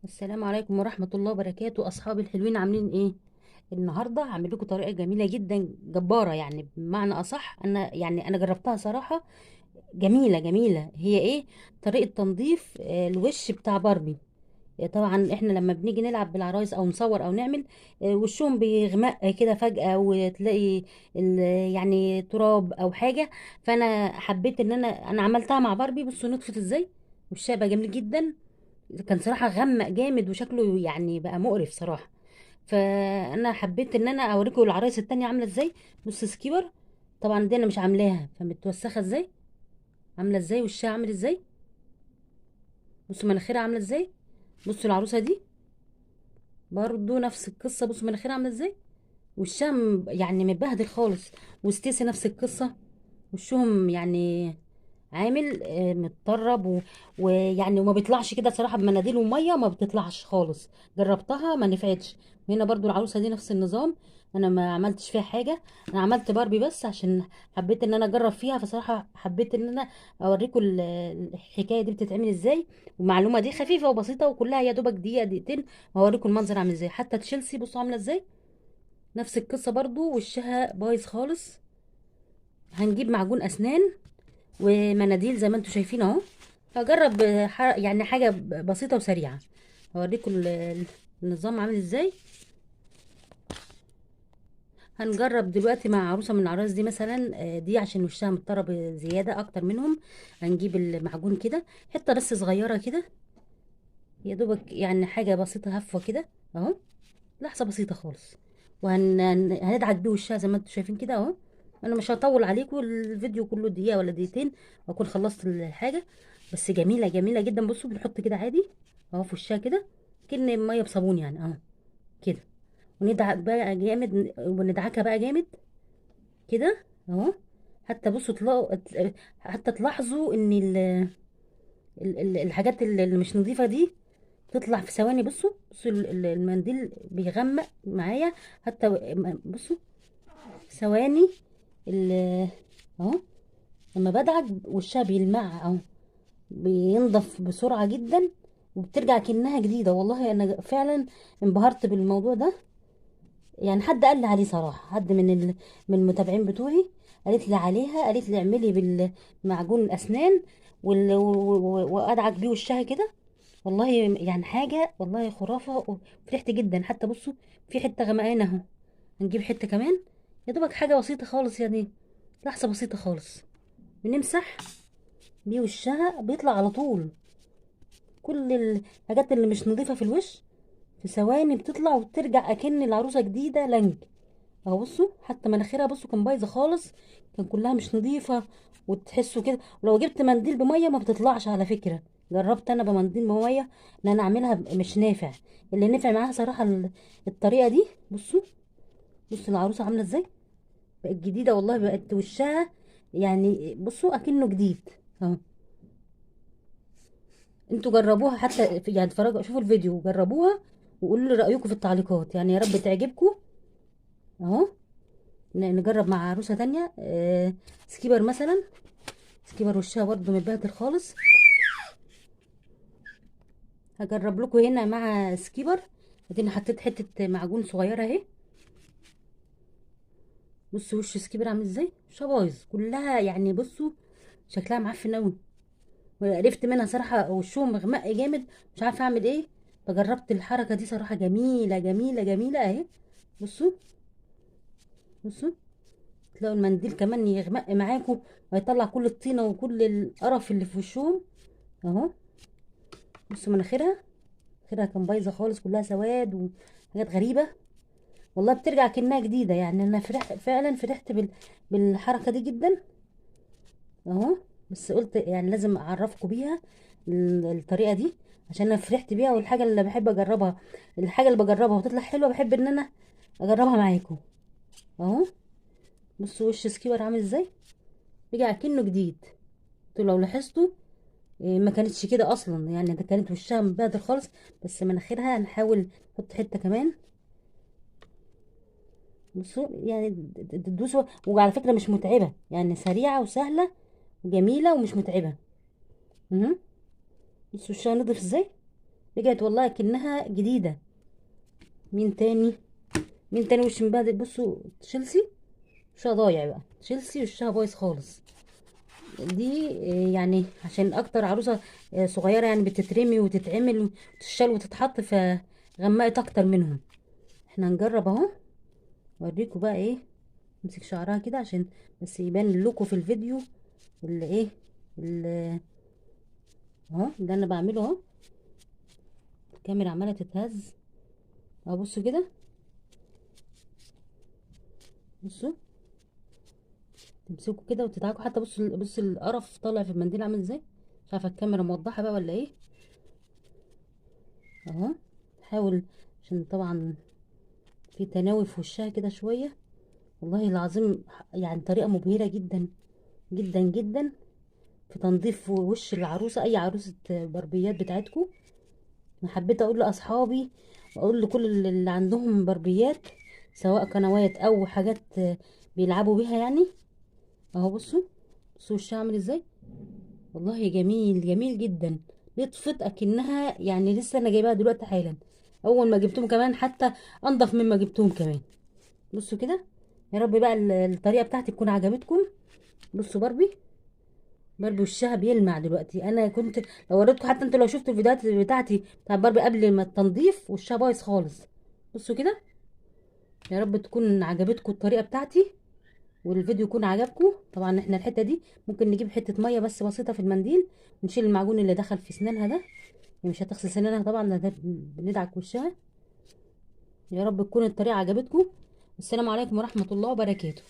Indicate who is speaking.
Speaker 1: السلام عليكم ورحمة الله وبركاته. أصحابي الحلوين عاملين إيه؟ النهاردة هعمل لكم طريقة جميلة جدا جبارة، يعني بمعنى أصح أنا جربتها صراحة جميلة جميلة. هي إيه؟ طريقة تنظيف الوش بتاع باربي. طبعا احنا لما بنيجي نلعب بالعرايس او نصور او نعمل، وشهم بيغمق كده فجأة، وتلاقي يعني تراب او حاجة. فانا حبيت ان انا عملتها مع باربي. بصوا نطفت ازاي، وشها بقى جميل جدا. كان صراحة غمق جامد وشكله يعني بقى مقرف صراحة. فانا حبيت ان انا اوريكم العرايس التانية عاملة ازاي. بص سكيبر، طبعا دي انا مش عاملاها، فمتوسخة ازاي، عاملة ازاي، وشها عامل ازاي. بصوا مناخيرها عاملة ازاي. بصوا العروسة دي برضو نفس القصة، بصوا مناخيرها عاملة ازاي، وشها يعني متبهدل خالص. وستيسي نفس القصة، وشهم يعني عامل متطرب ويعني وما بيطلعش كده صراحة، بمناديل ومية ما بتطلعش خالص. جربتها ما نفعتش. وهنا برضو العروسة دي نفس النظام، انا ما عملتش فيها حاجة، انا عملت باربي بس عشان حبيت ان انا اجرب فيها. فصراحة حبيت ان انا اوريكم الحكاية دي بتتعمل ازاي، والمعلومة دي خفيفة وبسيطة وكلها يا دوبك دقيقة دقيقتين وهوريكم المنظر عامل ازاي. حتى تشيلسي بصوا عاملة ازاي، نفس القصة برضو، وشها بايظ خالص. هنجيب معجون اسنان ومناديل زي ما انتم شايفين اهو. هجرب يعني حاجة بسيطة وسريعة، هوريكم النظام عامل ازاي. هنجرب دلوقتي مع عروسه من العرايس دي مثلا، دي عشان وشها متطرب زيادة اكتر منهم. هنجيب المعجون كده حتة بس صغيرة كده، يا دوبك يعني حاجة بسيطة هفوة كده اهو، لحظة بسيطة خالص. وهندعك بيه وشها زي ما انتم شايفين كده اهو. انا مش هطول عليكم الفيديو كله، دقيقة ولا دقيقتين واكون خلصت الحاجة، بس جميلة جميلة جدا. بصوا بنحط كده عادي اهو في وشها كده، كأن مية بصابون يعني اهو كده، وندعك بقى جامد، وندعكها بقى جامد كده اهو. حتى بصوا تلاقوا، حتى تلاحظوا ان الحاجات اللي مش نظيفة دي تطلع في ثواني. بصوا المنديل بيغمق معايا، حتى بصوا ثواني اهو لما بدعك وشها بيلمع اهو، بينضف بسرعة جدا وبترجع كأنها جديدة. والله انا فعلا انبهرت بالموضوع ده، يعني حد قال لي عليه صراحة، حد من المتابعين بتوعي قالت لي عليها، قالت لي اعملي بالمعجون الاسنان وادعك بيه وشها كده. والله يعني حاجة والله خرافه، وفرحت جدا. حتى بصوا في حتة غمقانه اهو، هنجيب حتة كمان يا دوبك، حاجة بسيطة خالص يعني لحظة بسيطة خالص، بنمسح بيه وشها بيطلع على طول. كل الحاجات اللي مش نظيفة في الوش في ثواني بتطلع وبترجع اكن العروسة جديدة لنج اهو. بصوا حتى مناخيرها بصوا كان بايظة خالص، كان كلها مش نظيفة وتحسوا كده. ولو جبت منديل بميه ما بتطلعش على فكرة، جربت انا بمنديل بميه ان انا اعملها مش نافع. اللي نفع معاها صراحة الطريقة دي. بصوا العروسة عامله ازاي، بقت جديدة والله، بقت وشها يعني بصوا اكنه جديد اهو. انتوا جربوها حتى يعني اتفرجوا شوفوا الفيديو وجربوها وقولوا لي رايكم في التعليقات، يعني يا رب تعجبكم اهو. نجرب مع عروسه تانية، سكيبر مثلا. سكيبر وشها برضو متبهدل خالص، هجرب لكم هنا مع سكيبر. اديني حطيت حتة معجون صغيرة اهي. بصوا وش سكيبر عامل ازاي، وشها بايظ كلها يعني، بصوا شكلها معفن قوي، وقرفت منها صراحة، وشهم مغمق جامد مش عارفه اعمل ايه. فجربت الحركة دي صراحة جميلة جميلة جميلة اهي. بصوا تلاقوا المنديل كمان يغمق معاكم وهيطلع كل الطينه وكل القرف اللي في وشهم اهو. بصوا مناخيرها، مناخيرها كان بايظة خالص، كلها سواد وحاجات غريبة، والله بترجع كأنها جديدة. يعني انا فعلا فرحت بالحركة دي جدا اهو، بس قلت يعني لازم اعرفكم بيها الطريقة دي عشان انا فرحت بيها، والحاجة اللي بحب اجربها، الحاجة اللي بجربها وتطلع حلوة بحب ان انا اجربها معاكم اهو. بصوا وش سكيبر عامل ازاي، رجع كأنه جديد. انتوا لو لاحظتوا ما كانتش كده اصلا، يعني ده كانت وشها مبهدل خالص، بس مناخيرها هنحاول نحط حتة كمان. بصوا يعني تدوسوا، وعلى فكرة مش متعبة، يعني سريعة وسهلة وجميلة ومش متعبة. بصوا وشها نضف ازاي، رجعت والله كأنها جديدة. مين تاني؟ مين تاني وش مبهدل؟ بصوا تشيلسي وشها ضايع بقى، تشيلسي وشها بايظ خالص. دي يعني عشان اكتر عروسه صغيرة يعني بتترمي وتتعمل وتشال وتتحط، فغمقت اكتر منهم. احنا هنجرب اهو، اوريكم بقى ايه. امسك شعرها كده عشان بس يبان لكم في الفيديو اللي ايه اللي اهو اللي انا بعمله اهو. الكاميرا عماله تتهز اهو، بصوا كده، بصوا تمسكوا كده وتدعكوا حتى. بصوا القرف طالع في المنديل عامل ازاي، مش عارفه الكاميرا موضحة بقى ولا ايه اهو. حاول عشان طبعا في تناوي في وشها كده شوية. والله العظيم يعني طريقه مبهرة جدا جدا جدا في تنظيف وش العروسة، اي عروسه باربيات بتاعتكم. انا حبيت اقول لاصحابي واقول لكل اللي عندهم باربيات سواء قنوات او حاجات بيلعبوا بيها يعني اهو. بصوا وشها عامل ازاي، والله جميل جميل جدا. لطفت اكنها يعني لسه انا جايباها دلوقتي حالا، اول ما جبتهم كمان حتى انضف مما جبتهم كمان. بصوا كده، يا رب بقى الطريقة بتاعتي تكون عجبتكم. بصوا باربي وشها بيلمع دلوقتي. انا كنت لو وريتكم حتى انتوا لو شفتوا الفيديوهات بتاعتي بتاع باربي قبل ما التنظيف وشها بايظ خالص. بصوا كده، يا رب تكون عجبتكم الطريقة بتاعتي والفيديو يكون عجبكم. طبعا احنا الحتة دي ممكن نجيب حتة مية بس بسيطة في المنديل ونشيل المعجون اللي دخل في سنانها ده، يعني مش هتغسل سنانها طبعا، ده بندعك وشها. يا رب تكون الطريقة عجبتكم. السلام عليكم ورحمة الله وبركاته.